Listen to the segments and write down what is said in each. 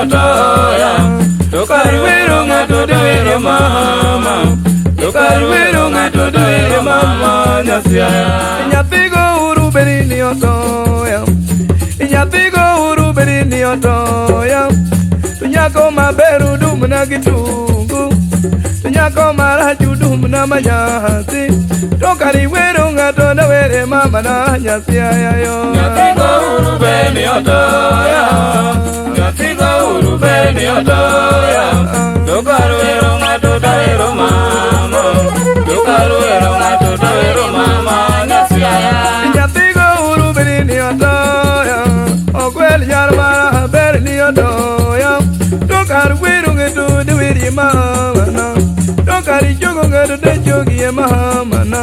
otoya. To kar wero ng'ato to wero mama. To kar wero ng'ato to wero mama Nyasiaya. Nyathigo uru bedi ni otoya. Nyathigo uru bedi ni otoya. To nyako maber udumna gi tungu. To nyako marach udumna manyasi. To kar iwero ng'ato to were mama na Nyasiaya yo. Nyathigo uru bedi otoya. Nyathigo uru bedi otoya. To kar wero ng'ato to wero mama. To kar wero ng'ato to wero mama Nyasiaya. Nyathigo uru bedi ni otoya. Ogwel nyar mara ber ni otoya. To kar wero ng'ato to were mama na. To kar ichogo ng'ato to chogi e mama na.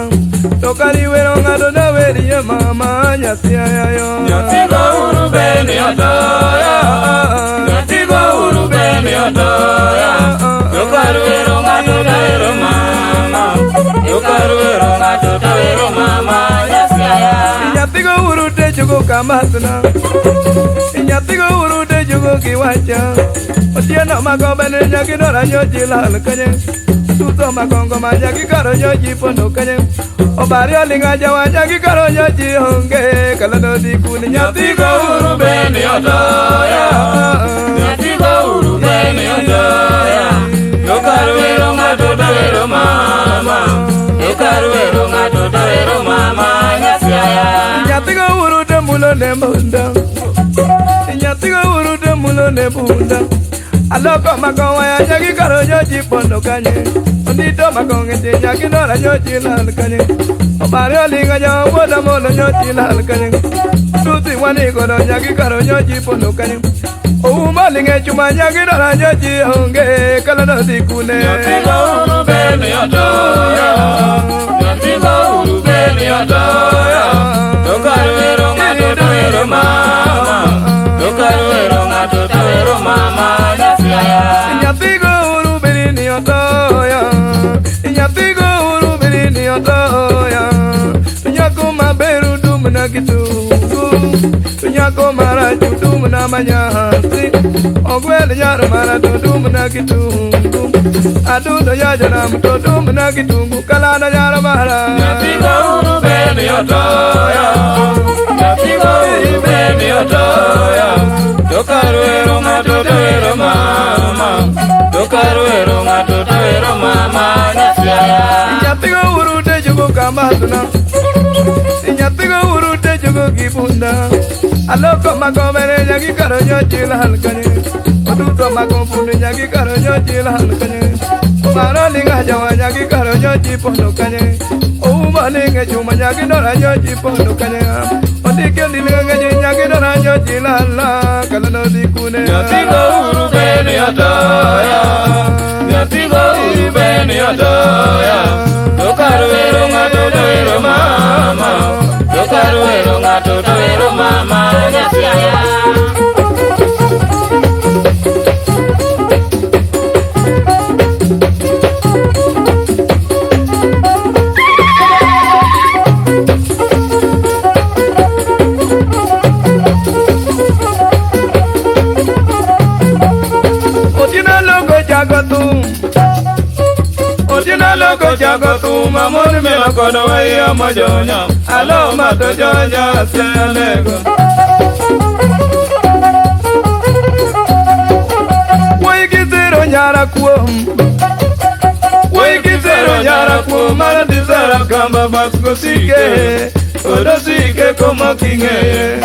To kar iwero ng'ato to weri e mama Nyasiaya yo. Nyathigo uru bedi otoya. Nyathigo uru bedi otoya. To kar wero ng'ato to wero mama. To kar wero ng'ato to wero mama Nyasiaya. Nyathigo uru te chogo kamasna. Nyathigo uru te chogo kiwacha. Otieno mago bene nyaki dora nyochi lal kanye. Tuto makongo ma nyaki karo nyochi pondo kanye. Obari olinga jawa nyaki karo nyochi onge. Kalando dikuni Nyathigo uru bedi otoya. Nyathigo uru bedi otoya. To kar wero ng'ato to wero mama. To kar wero ng'ato to wero mama Nyasiaya. Nyathigo uru te mulo ne bunda. Nyathigo uru te mulo ne bunda. Aloko makongo ya nyaki karo nyochi pondo kanye. Ondito makongo te nyaki dora nyochi lal kanye. Obari olinga jawa wuoda molo nyochi lal kanye. Tuti wani godo nyaki karo nyochi pondo kanye. Ouma linge chuma nyaki dora nyochi onge. Kalando dikune. Nyathigo uru bedi otoya. Nyathigo uru bedi otoya. To kar wero ng'ato to wero mama. To kar wero ng'ato to wero mama Nyasiaya. Nyathigo uru bedi ni otoya. Nyathigo uru bedi ni otoya. Nyako maber udumna kitungu. Nyako marach udumna manyasi. Ogwel nyar mara to dumna kitungu. Adundo ya janam to dumna kitungu. Kalana nyar mara. Nyathigo uru bedi otoya. Nyathigo uru bedi otoya. To kar wero ng'ato to wero mama. To kar wero ng'ato to wero mama Nyasiaya. Nyathigo uru te jogo kamasna. Nyathigo uru te jogo gi bunda. Aloko magobere nyaki karo nyochi lal kanye. Oduto magombundu nyaki karo nyochi lal kanye. Maro linga jawa nyaki karo nyochi pondo kanye. Ouma linga chuma nyaki dora nyochi pondo kanye. Odike linga ngeje nyaki dora nyochi lal kalando dikune. Nyathigo uru bedi otoya. Nyathigo uru bedi otoya. To kar wero ng'ato to wero mama. To kar wero ng'ato to wero mama Nyasiaya. Otieno logo jago thum. Otieno logo jago thum. Amon melo kodo waiyo mojonyo. Alo mato jonyo asianego. Woi gizero nyara kuom. Woi gizero nyara kuom. Mara dizera kamba basko sike. Odo sike koma kingeye.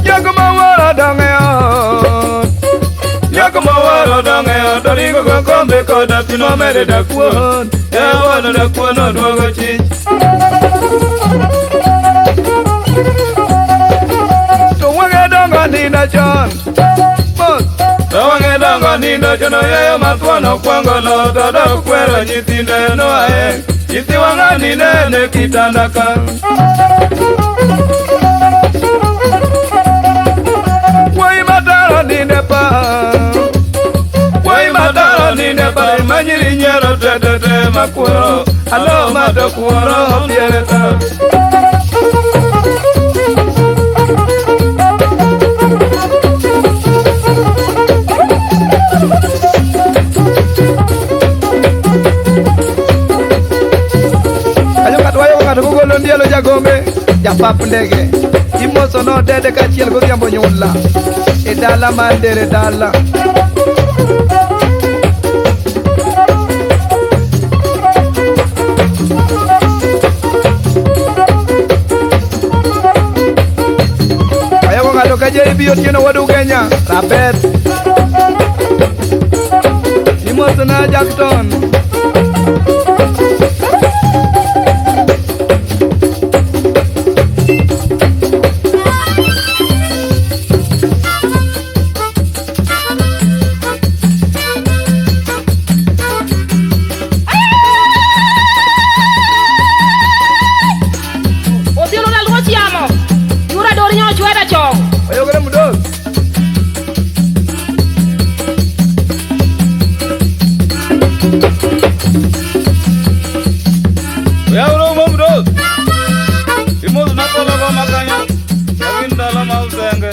Jago mawara donge ot. Jago mawara donge ot. Oringo go kombe koda pi nomede dakuon. Yawono dakuon oduogo chich. To wang'e dongo nindo chon. Mos. To wang'e dongo nindo chon oyeyo mathuon okwongo lo to dok kwero nyithinde noae. Nyithi wang'a ninene kitanda ka. Wuoyi mataro ninde pa. Wuoyi mataro ninde pa. Manyiri nyiero te te te makuoro. Alo mato kuoro piere ta. Jagombe japap ndege imoso no dede kaachiel godhiambo nyula e dala mar Ndere dala. Ayago ng'ato ka JB Otieno wuod Ugenya Rabet imoso na Jackton. Otieno dal chiamo. Yura dor nyo chweda chong. Oyogore mudok. Yauro momdos. Imoso na kola go makanya. Agin dala ma usenge.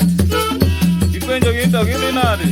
Ipenjo gi to gidhi nade?